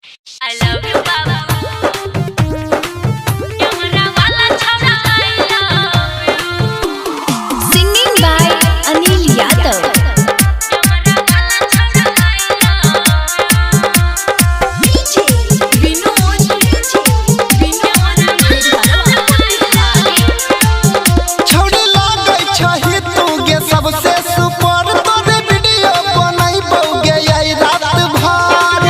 I love you, Baba. Camera वाला छौड़ा I love you. Singing by Anil Yadav. Camera वाला छौड़ा I love you. छौड़ी लागै छही तू गे सबसे सुपर, तोरे वीडियो बनैबौ गे आई रात भर।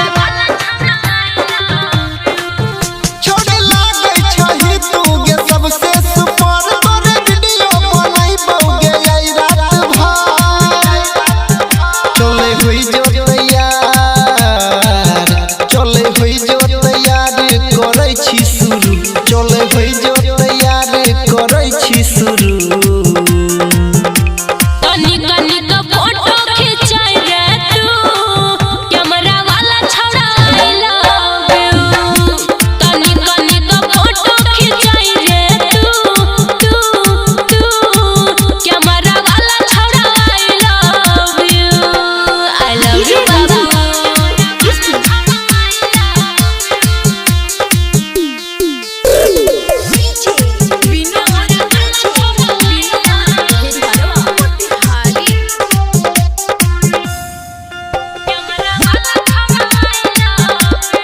छौड़ी लागै छही तू गे सबसे सुपर, तोरे वीडियो बनैबौ गे आई रात भर। चले हुई जो तैयार, चले हुई जो तैयार करै छी शुरू, चले हुई जो तैयार करै छी शुरू। तनी कनी क फोटो खिंचाई रे तू, कैमरा वाला छौड़ा I love you. तनी कनी क फोटो खिंचाई रे तू तू तू, कैमरा वाला छौड़ा I love you. I love you बाबा। कैमरा वाला छौड़ा I love you.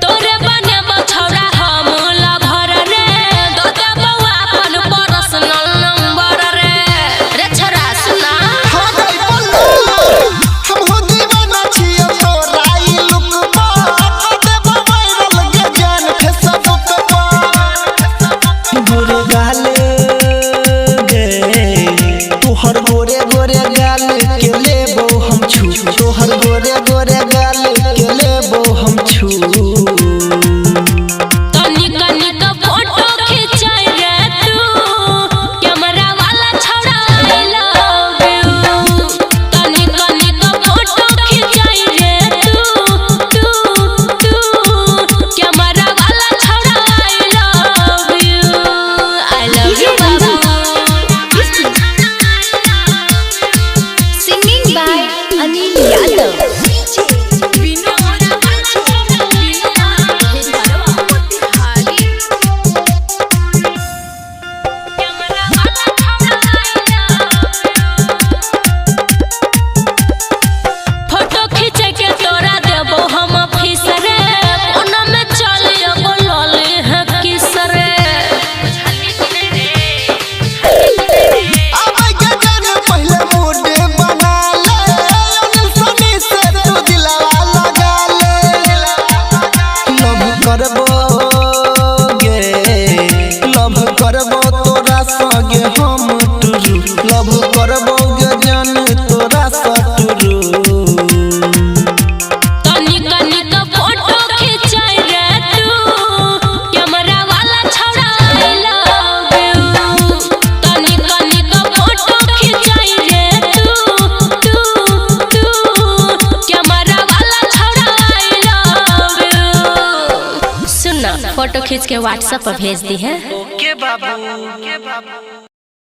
तोरे बने छौड़ा हम लभर रे, दो देबौ अपन पर्सनल नंबर रे। रे छौड़ा सुना। हाँ गई बोलो, हम हो दीवाना छियो तोरा ई लुक पर, कर देबो वायरल गे जान फेसबुक पर। गोरे गाल गे, तोहर गोरे गोरे गाल के लेबो हम छू, तोहर गोरे गोरे गाल के लेबो हम छू। तनी कनी क फोटो खिंचाई रे तू, कैमरा वाला छौड़ा I love you. तनी कनी क फोटो खिंचाई रे तू तू तू, कैमरा वाला छौड़ा I love you. I love you बाबा। Singing by Anil Yadav. Photo खींचे के तोरा देबो हम फीस रे, कोना में चल एगो लले है किस रे। आबै के जान पहले मूड बना ले, अनिल सनी से तू दिलवा लगा ले। लव करबो गे, लव करबो तोरा संगे हम टुरू, लव करबो गे जान तोरा सा टुरू। तनी कनी क फोटो खिंचाई रे तू, कैमरा वाला छौड़ा I love you. तनी कनी क फोटो खिंचाई रे तू तू तू, कैमरा वाला छौड़ा I love you. सुन ना, फोटो खींच के व्हाट्सएप पर भेज दी है। ओके बाबू।